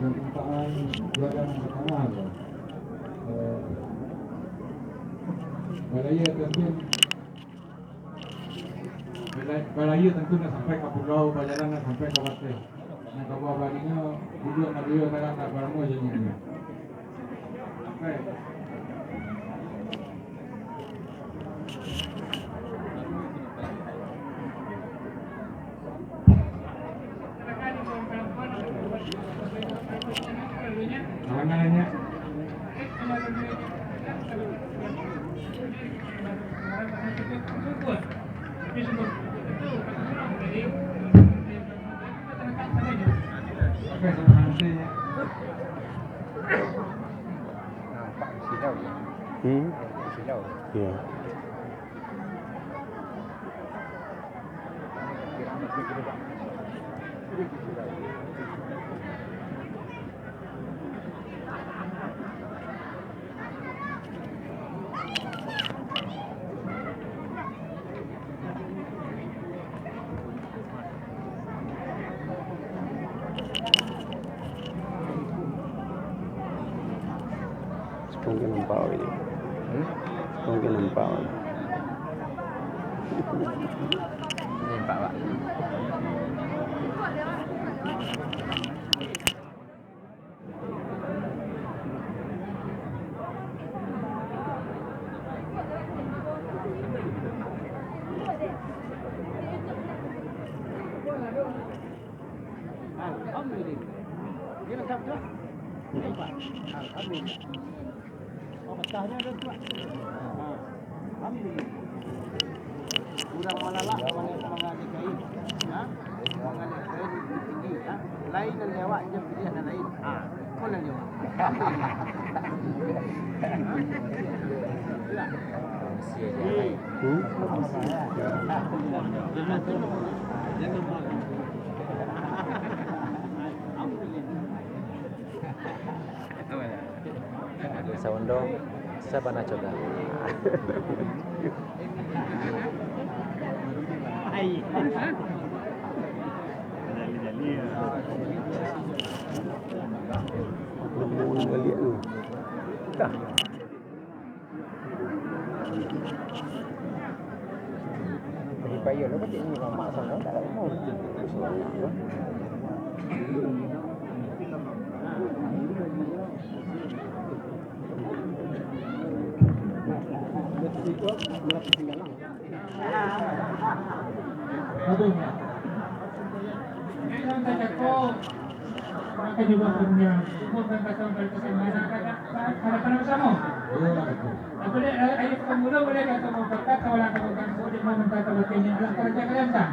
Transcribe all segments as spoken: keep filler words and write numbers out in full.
Permintaan juadah nan pertama tu. Eh, balaya tantu, bala-, balaya tantu nak sampai ka pulau, bajalan nak sampai ka bateh. Nan kabuah barinyo duduak nak duduak barang tak baramo janji. Sampai. Nampak di silau, ya? Hmm? Di silau. Ya. Sepuluh nampak lagi. Hmm? Sepuluh nampak lagi. Nampak, Pak. Alhamdulillah. Dia lengkap tu. Alhamdulillah. Oh, pecahnya ada tu. Ha. Alhamdulillah. Urang malalah, urang yang mangalih kain. Ha? Mangalih kain tinggi, ha? Lain nan lewat, dia pilih nan lain. Ha. Kau nan lewat. Alhamdulillah. Hmm? Alhamdulillah. Ado saundo, sabana coba. Nemu baliak tu. Dah. Jadi payah lah, kecil ni mamak sana, tak ada rumah. Aduh. Maka juga punya, semua berkata-kata, berkata-kata, harapan bersama. Apa dia, eh, ayah pemula boleh kata mau berkat, kawalan kamu kan, so, dia mau minta ke batin yang adalah kerja kalian, kan?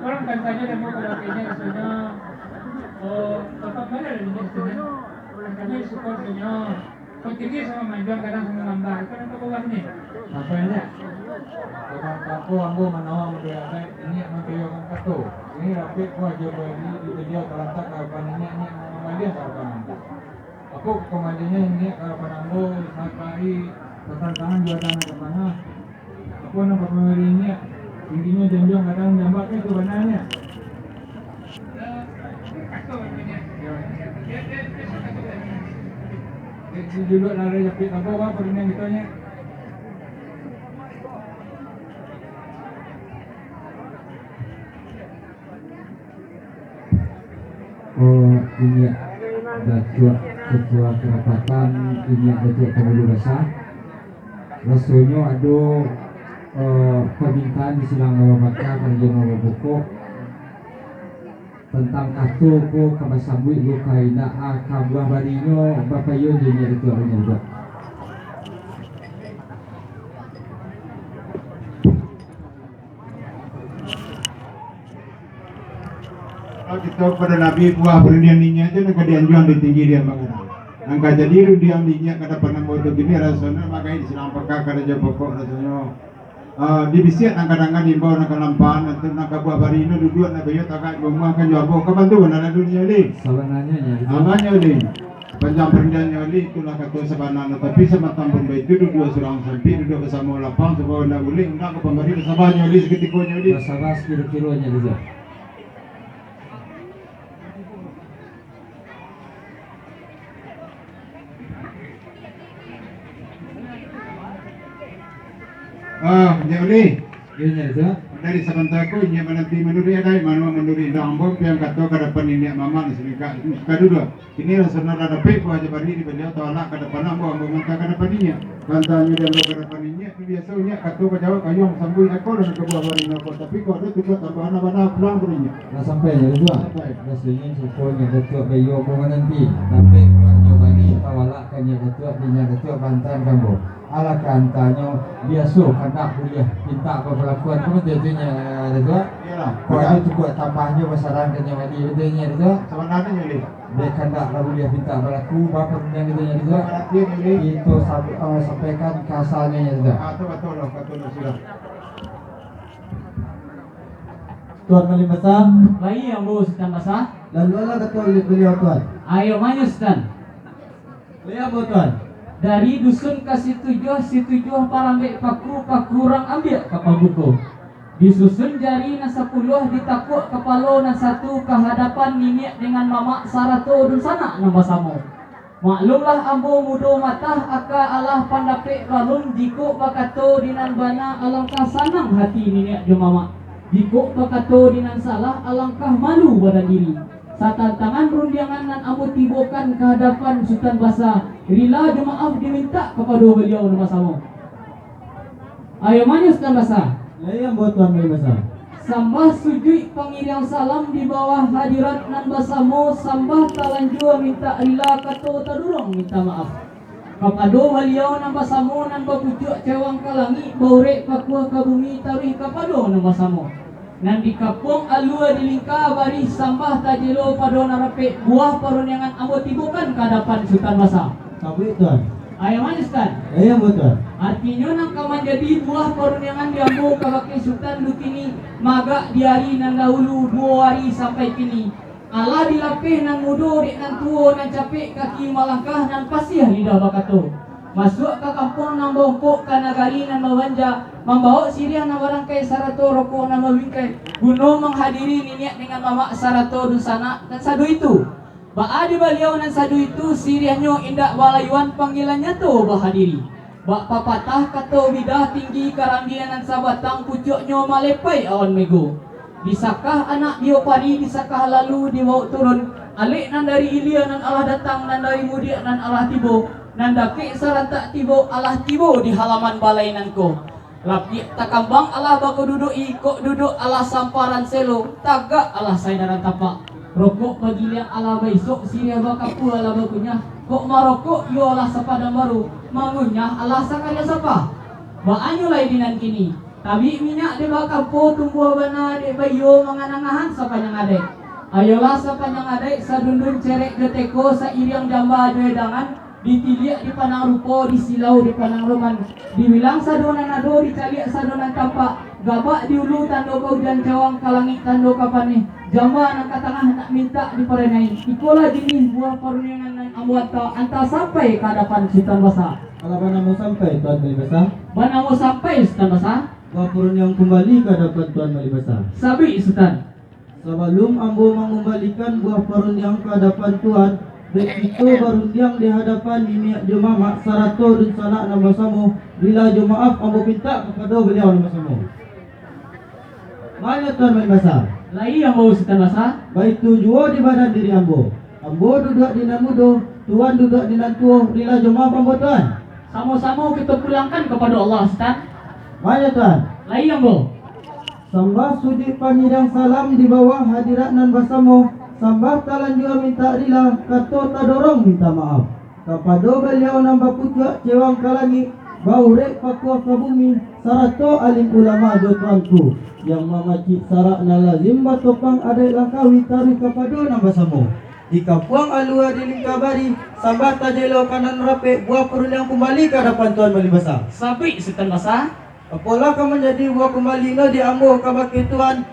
Orang kan tanya dia mau ke batinnya, rasanya, oh, bapak mana dia ni, rasanya? Rasanya syukur, rasanya. Kau tinggi sama manjuang, kadang sama lambat. Kau nampak bawah ni? Sampainya, kadang tako ambo manawang mode adat, inyiak mambayuakan kato. Ini rapek ko ajo bali di baliau talantak ka harapan inyiak, inyiak mambalian ka harapan ambo. Apo ko pambaliannyo, inyiak ka harapan ambo, sakai patantangan juadah nan ka tangah. Apo nan pamari inyiak, tingginyo janjuang kadang jambak, kan itu bananyo. Di, di duluak lah, rai japik tabau, baa, parundiang kito nyo. Oh, inyiak Datuak Ketua Karapatan, inyiak Datuak Pangulu Basa. Rasonyo ado, eh, pamintaan di silang Awa Baka, karajo nan babokok. Tantang kato ko ka basambuik ko ka indak, ah, kabuah barinyo bapayun jo inyiak Datuak Rajo Budak. Kalau kito kapado Nabi, buah parundiang inyiak tu nan ka dianjuang di tinggi di ambang gadang. Nan ka jadi rundiang di inyiak ka dapan ambo tu kini, rasonyo makai di silang Baka karajo pokok rasonyo. Ah, di bisiak nan ka danga, di imbau nan ka nampak, nan tu nan kabuah barinyo duduak, nan bayo tagak, bamuah kan jo ambo. Ka bantu bana lalu nyo, Li? Sabananyo nyo, Li. Sabananyo, Li. Panjang parundiangnyo, Li, itulah kato sabananyo. Tapi samatang pun baitu, duduak surang sampik, duduak basamo lapang, sabab indak bulek, undang ka pambari, basabanyo, Li, sakutiko nyo, Li. Basaba sakiro-kironyo, Li. Ah, Nyiak Ulih. Iyo, Nyiak Datuak. Dari sabanta ko, Nyiak mananti manuruik adaik, manuruik undang-undang, ambo pian kato ka dapan niniak mamak di sini, ka, ka duduak. Kini lah sanak lah dapek, buah jabari di baliau tawalak ka dapan ambo, ambo manta ka dapan Nyiak. Bantanyo di ambo ka dapan Nyiak, tu biaso Nyiak kato ka jawab, kayuang sambuik ako, dan ka buah bari nako. Tapi kok ado cukup tambahan bana pulang ka Nyiak. Lah sampai, Nyiak Datuak? Sampai. Rasonyo suko Nyiak Datuak baiyo ko mananti. Dapek buahnyo bari, tawalak ka Nyiak Datuak, di Nyiak Datuak bantan ka ambo. Alah kantanyo biaso kandak buliah pintak babalakuan tu, batua tu, Nyiak Datuak? Iyolah, kok ado cukuak tambahnyo basarang ka Nyiak Wali, batua, Nyiak Datuak? Sabananyo, Lih. Dek kandak lah buliah pintak balaku, baparundiang kito, Nyiak Datuak? Sabananyo, Lih. Kito sab-, eh, sampaikan kasanyo, Nyiak Datuak. Ah, tu batua lah, batua lah, sudah. Tuan Malin Basa. Lai ambo, Sutan Basa. Lalu alah kato baliau, Tuan. Ayo manyo, Sutan. Lai ambo, Tuan. Dari dusun ka situjuah, situjuah parambek paku, paku urang ambiak ka pambuko. Disusun jari nan sapuluah, ditakuak kapalo nan satu ka hadapan niniak dengan mamak sarato dunsanak nan basamo. Maklumlah ambo mudo matah, aka alah pandapek balun, jikok bakato di nan bana alangkah sanang hati niniak jo mamak, jikok bakato di nan salah alangkah malu badan diri. Satantangan rundiangan nan ambo tibokan ka hadapan Sutan Basa, rila jo maaf dimintak kapado baliau nan basamo. Ayo manyo, Sutan Basa. Lai ambo, Tuan Malin Basa. Sambah sujuik pangiriang salam di bawah hadirat nan basamo, sambah talanjua mintak rila kato taduruang mintak maaf. Kapado baliau nan basamo nan bapucuak cewang ka langik, baurek pakuah ka bumi, taruih kapado nan basamo. Nan dikapuang alua dilingka barih, sambah tajelo pado nan rapek, buah parundiangan ambo tibokan ka hadapan Sutan Basa. Sabuik, Tuan. Ayo manyo, Sutan. Ayo ambo, Tuan. Artinyo nan ka manjadi buah parundiangan di ambo kabake Sutan dukini, magak di ari nan dahulu, duo ari sampai kini. Alah dilapeh nan mudo dek nan tuo, nan capek kaki malangkah, nan pasiah lidah bakato. Masuak ka kampuang nan baompok, ka nagari nan babanja, mambawok siriah nan barangkai, sarato rokok nan babingkai, guno manghadiri niniak dengan mamak sarato dunsanak nan sado itu. Baa di baliau nan sado itu, siriahnyo indak balayuan, panggilan nyato bahadiri. Bak papatah kato bidah, tinggi karambia nan sabatang, pucuaknyo malepai awan mego. Disakah anak biopari, disakah lalu dibawok turun, alek nan dari ilia nan alah datang, nan dari mudiak nan alah tibo, nan dakek sarantak tibo, alah tibo di halaman balai nan ko. Lapiak takambang alah bakoduduak-i, kok duduak alah samparan selo, tagak alah saedaran tapak. Rokok bagiliang alah baisok, siriah bakapua alah bakunyah, kok marokok iyo alah sapadang baru, mangunyah alah sakarya sapa. Baa nyo lai di nan kini, tabik minyak dek bakampo, tumbuah bana dek baiyo, manganangahan sapanjang adaik. Ayolah sapanjang adaik, sadundun cerek jo teko, sairiang jamba jo edangan, ditiliak dipandang rupo, disilau dipandang roman, dibilang sado nan ado, dicaliak sado nan tampak, gabak di ulu tando ka ujan, cawang ka langik tando ka paneh, jamba nan ka tangah nak mintak diparenai. Ikolah jinih buah parundiangan nan ambo anta, anta sampai ka adapan Sutan Basa. Alah banamo sampai, Tuan Malin Basa? Banamo sampai, Sutan Basa. Baparundiang kumbali ka adapan Tuan Malin Basa. Sabuik, Sutan. Sabalum ambo mangumbalikan buah parundiang ka adapan Tuan, dek kito barundiang di hadapan niniak jo mamak sarato dunsanak nan basamo, rila jo maaf ambo pintak kapado baliau nan basamo. Manyo, Tuan Malin Basa? Lai ambo, Sutan Basa. Baitu juo di badan diri ambo. Ambo duduak di nan mudo, Tuan duduak di nan tuo, rila jo maaf ambo, Tuan. Samo-samo kito pulangkan kapado Allah, Sutan. Manyo, Tuan? Lai ambo. Sambah sujuik pangiriang salam di bawah hadirat nan basamo, sambah talanjua mintak rila, kato tadorong mintak maaf. Kapado baliau nan bapucuak cewang ka langik, baurek pakuah ka bumi, sarato alim ulama jo tuanku, yang mamacik sarak nan lazim batopang adaik Langkawi, taruih kapado nan basamo. Di kampuang alua di Lingkabari, sambah tajelo ka nan rapek, buah parundiang kumbali ka adapan Tuan Malin Basa. Sabuik, Sutan Basa. Apolah ka manjadi buah kumbali no di ambo kabake Tuan,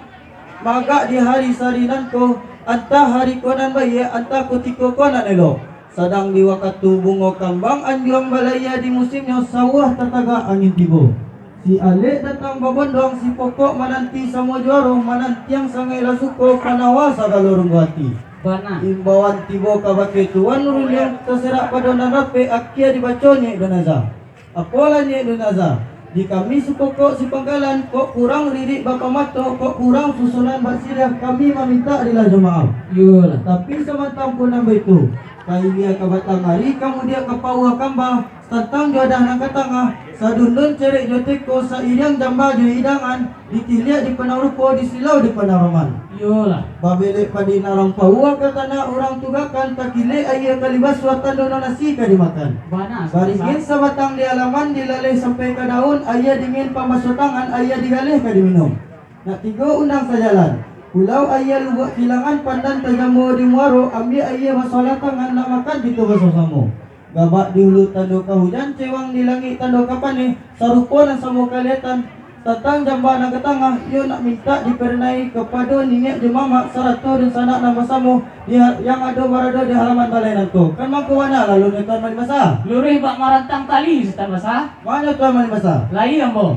magak di hari sari nan ko, antah hari ko nan baiak, antah kutiko ko nan elok. Sadang di wakatu bungo kambang anjuang balayia, di musimnyo sauah tatagak angin tibo. Si alek datang babonduang, si pokok mananti samo juaro, manantiang sangaik lah suko, panawa sagalo runggu ati. Bana. Imbauan tibo kabake Tuan Nurulin, taserak pado nan rapek, akia dibaco Nyiak Dunaza. Apolah Nyiak Dunaza? Di kami sapokok sapangkalan, kok kurang ririk bapamato, kok kurang susunan bak siriah, kami mamintak rilah jo maaf. Iyolah. Tapi samantang pun nan baitu, ka ilia ka batang ari, ka mudiak ka pauah kamba, satantang jo adah nan ka tangah, sadundun cerek jo teko, sairiang jamba jo hidangan, ditiliak dipandang rupo, disilau dipandang roman. Iyolah. Babelek padi nan rang pauah ka tanah urang tugakan, takilek aia ka dibasuah, tando nan nasi ka dimakan. Bana, Barigin sabatang di alaman, dilaleh sampai ka daun, aia dingin pambasuah tangan, aia digaleh ka diminum. Nak tigo undang sajalan, Pulau Aia Lubuak Kilangan, pandan tajambo di muaro, ambiak aia basuahlah tangan, nak makan kito basamo-samo. Gabak di ulu tando ka hujan, cewang di langik tando ka paneh, sarupo nan samo kalihatan, satantang jamba nan ka tangah, iyo nak mintak diparinai kapado niniak jo mamak, sarato dunsanak nan basamo, di ha-, yang ado barado di halaman balai nangko. Kan mangko bana lalunyo, Tuan Malin Basa? Luruih bak marantang tali, Sutan Basa. Mano, Tuan Malin Basa? Lai ambo.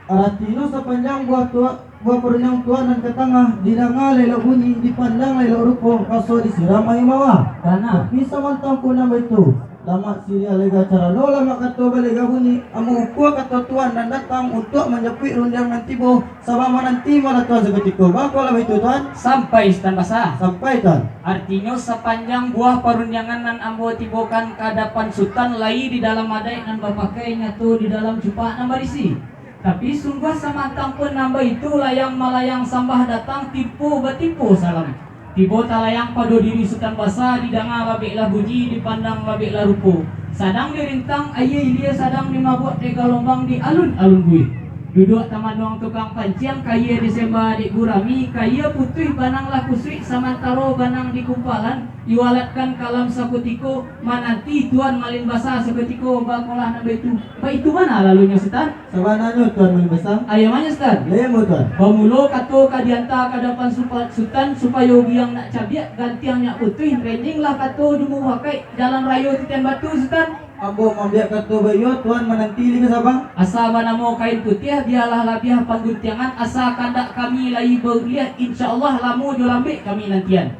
Aratinyo sapanjang buah tua-, buah parundiang tuan nan ka tangah, didanga elok bunyi, dipandang elok rupo, raso disiram aia mawah. Bana. Tapi samantang pun nan baitu, lamak siriah lega carano, lamak kato balega bunyi, ambo ukua kato tuan nan datang untuak manjapuik rundiang nan tibo, sabab mananti malah tuan sakutiko. Bako lah baitu, Tuan? Sampai, Sutan Basa. Sampai, Tuan. Artinyo, sapanjang buah parundiangan nan ambo tibokan ka adapan Sutan, lai di dalam adaik nan bapakai, nyato di dalam cupak nan barisi. Tapi sungguah samantang pun nan baitu, layang malayang sambah datang, timpo batimpo salam. Tibo talayang pado diri Sutan Basa, didanga labeklah bunyi, dipandang labeklah rupo. Sadang dirintang aia ilia, sadang dimabuak dek galombang di alun-alun buih. Duduak tamanuang tukang panciang, kaia disemba dek gurami, kaia putuih banang lah kusuik, samantaro banang di kumpalan, iwalatkan kalam sakutiko, mananti Tuan Malin Basa sakutiko, bakolah nan baitu. Baitu bana lalunyo, Sutan? Sabananyo, Tuan Malin Basa. Ayo mano, Sutan? Lemo, Tuan. Bamulo kato ka dianta ka adapan supa-, Sutan, supayo biang nak cabiak, gantiang nak putuih, renjinglah kato di muwakaik, jalan rayo titian batu, Sutan. Ambo mambiak kato baiyo, Tuan mananti lai ka saba. Asa banamo kain putiah, bialah labiah pangguntiangan, asa kandak kami lai bauliah, insya Allah lamo jo lambek kami nantian.